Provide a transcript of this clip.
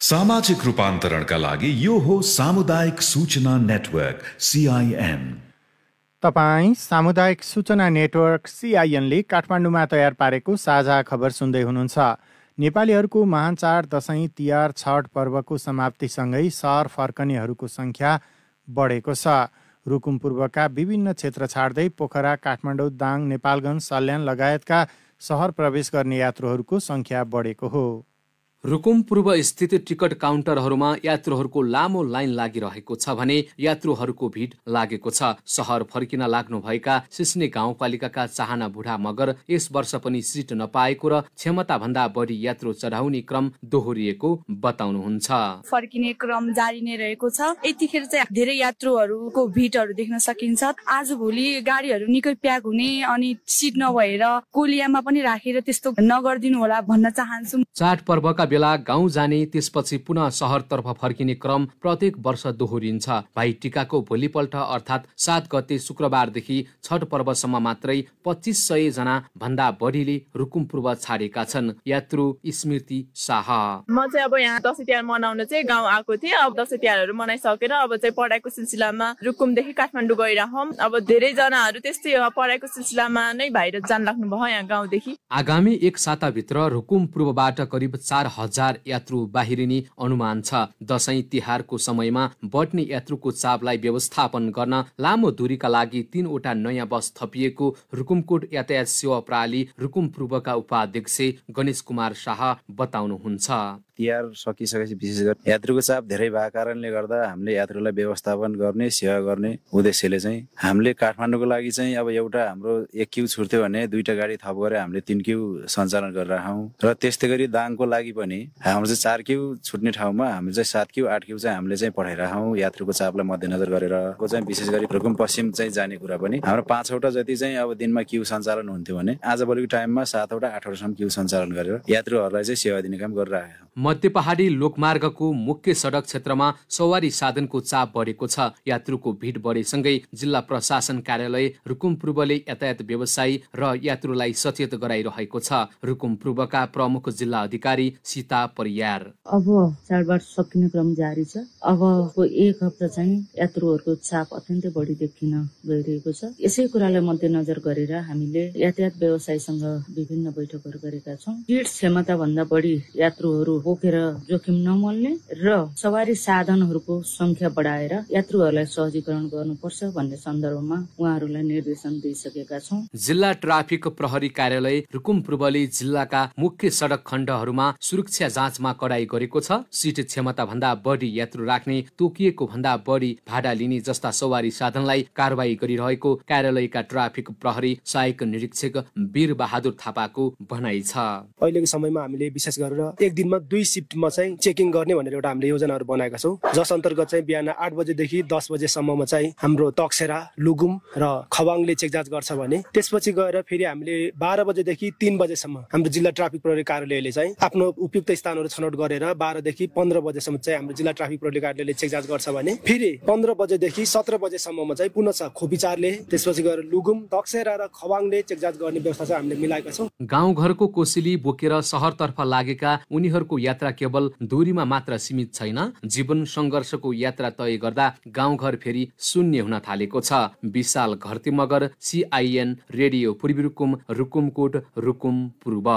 सामाजिक रूपान्तरणका लागि यो हो सामुदायिक सूचना नेटवर्क CIN। तपाईँ सामुदायिक सूचना नेटवर्क CIN ले काठमाडौँमा तयार पारेको साझा खबर सुन्दै हुनुहुन्छ। नेपालीहरूको महान चाड दशैं तिहार छठ पर्वको समाप्तिसँगै सहर फर्कनेहरूको सङ्ख्या बढेको छ। रुकुम पूर्वका विभिन्न क्षेत्र छाड्दै पोखरा, काठमाडौँ, दाङ, नेपालगञ्ज, सल्यान लगायतका सहर प्रवेश गर्ने यात्रुहरूको सङ्ख्या बढेको हो। रुकुम पूर्व स्थित टिकट काउन्टरहरूमा यात्रुहरूको लामो लाइन लागिरहेको छ भने यात्रुहरूको भिड लागेको छ। सहर फर्किन लाग्नुभएका सिस्ने गाउँपालिकाका चाहना बुढा मगर यस वर्ष पनि सिट नपाएको र क्षमता भन्दा बढी यात्रु चढाउने क्रम दोहोरिएको बताउनुहुन्छ। फर्किने क्रम जारी नै रहेको छ। यतिखेर चाहिँ धेरै यात्रुहरूको भिडहरू देख्न सकिन्छ। आजभोलि गाडीहरू निकै प्याक हुने अनि सिट नभएर कोलियामा पनि राखेर त्यस्तो नगरिदिनु होला भन्न चाहन्छु। चाड पर्वका बेला गाउँ जाने त्यसपछि पुनः सहरतर्फ फर्किने क्रम प्रत्येक वर्ष दोहोरिन्छ। भाइ टिकाको भोलिपल्ट अर्थात् 7 गते शुक्रबारदेखि छठ पर्वसम्म मात्रै 2500 जना भन्दा बढीले रुकुम पूर्व छाडेका छन्। यात्रु स्मृति शाह: म चाहिँ अब यहाँ दशैं तिहार मनाउन चाहिँ गाउँ आएको थिएँ। अब दशैं तिहारहरू मनाइसकेर अब चाहिँ पढाइको सिलसिलामा रुकुमदेखि काठमाडौँ गइरहँ। अब धेरै जनाहरू त्यस्तै पढाइको सिलसिलामा नै बाहिर जान लाग्नु भयो यहाँ गाउँदेखि। आगामी एक साताभित्र रुकुम पूर्वबाट करिब 4000 यात्रु बाहिरिने अनुमान छ। दशैं तिहारको समयमा बढ्ने यात्रुको चापलाई व्यवस्थापन गर्न लामो दूरीका लागि 3वटा नयाँ बस थपिएको रुकुमकोट यातायात सेवा प्रणाली रुकुम पूर्वका उपाध्यक्ष गणेश कुमार शाह बताउनुहुन्छ। तिहार सकिसकेपछि विशेष गरी यात्रुको चाप धेरै भएको कारणले गर्दा हामीले यात्रुलाई व्यवस्थापन गर्ने सेवा गर्ने उद्देश्यले चाहिँ हामीले काठमाडौँको लागि चाहिँ अब एउटा हाम्रो एक क्यू छुट्यो भने 2टा गाडी थप गरेर हामीले 3 क्यू सञ्चालन गरिरहेछौँ र त्यस्तै गरी दाङको लागि पनि हाम्रो चाहिँ 4 क्यू छुट्ने ठाउँमा हामीले चाहिँ 7 क्यू 8 क्यू चाहिँ हामीले चाहिँ पठाइरहेछौँ यात्रुको चापलाई मध्यनजर गरेर। को चाहिँ विशेष गरी रुकुम पश्चिम चाहिँ जाने कुरा पनि हाम्रो 5वटा जति चाहिँ अब दिनमा क्यू सञ्चालन हुन्थ्यो भने आजभोलिको टाइममा 7वटा 8वटासम्म क्यू सञ्चालन गरेर यात्रुहरूलाई चाहिँ सेवा दिने काम गरिरहेछौँ। मध्य पहाडी लोकमार्गको मुख्य सडक क्षेत्रमा सवारी साधनको चाप बढेको छ। यात्रुको भिड बढेसँगै जिल्ला प्रशासन कार्यालय रुकुम पूर्वले यातायात व्यवसायी र यात्रुलाई सचेत गराइरहेको छ। रुकुम पूर्वका प्रमुख जिल्ला अधिकारी सीता परियार: अब चाडबाड सकिने क्रम जारी छ। अबको एक हप्ता चाहिँ यात्रुहरूको चाप अत्यन्तै बढी देखिन गइरहेको छ। यसै कुरालाई मध्यनजर गरेर हामीले यातायात व्यवसायीसँग विभिन्न बैठकहरू गरेका छौँ। सीट क्षमता भन्दा बढी यात्रुहरू बोकेर जोखिम नमल्ने र सवारी साधनहरूको संख्या बढाएर यात्रुहरूलाई सहजीकरण गर्नुपर्छ भन्ने सन्दर्भमा उहाँहरूलाई निर्देशन दिइसकेका छौँ। जिल्ला ट्राफिक प्रहरी कार्यालय रुकुम पूर्वले जिल्लाका मुख्य सडक खण्डहरूमा सुरक्षा जाँचमा कडाई गरेको छ। सीट क्षमता भन्दा बढी यात्रु राख्ने, तोकिएको भन्दा बढी भाडा लिने जस्ता सवारी साधनलाई कारबाही गरिरहेको कार्यालयका ट्राफिक प्रहरी सहायक निरीक्षक वीर बहादुर थापाको भनाइ छ। अहिलेको समयमा हामीले विशेष गरेर एक दिनमा 2 शिफ्टमा चाहिँ चेकिङ गर्ने भनेर एउटा हामीले योजनाहरू बनाएका छौँ। जस अन्तर्गत चाहिँ बिहान 8 बजेदेखि 10 बजेसम्ममा चाहिँ हाम्रो तकसेरा, लुगुम र खवाङले चेक जाँच गर्छ भने त्यसपछि गएर फेरि हामीले 12 बजेदेखि 3 बजेसम्म हाम्रो जिल्ला ट्राफिक प्रहरी कार्यालयले चाहिँ आफ्नो उपयुक्त स्थानहरू छनौट गरेर 12 देखि 15 बजेसम्म चाहिँ हाम्रो जिल्ला ट्राफिक प्रहरी कार्यालयले चेक जाँच गर्छ भने फेरि 15 बजेदेखि 17 बजेसम्ममा चाहिँ पुनः खोपीचारले त्यसपछि गएर लुगुम, तकसेरा र खवाङले चेक जाँच गर्ने व्यवस्था चाहिँ हामीले मिलाएका छौँ। गाउँघरको कोसेली बोकेर सहरतर्फ लागेका उनीहरूको यात्रा केवल दूरीमा मात्र सीमित छैन। जीवन सङ्घर्षको यात्रा तय गर्दा गाउँघर फेरि शून्य हुन थालेको छ। विशाल घरती मगर, CIN रेडियो पूर्वी रुकुम, रुकुमकोट, रुकुम पूर्व।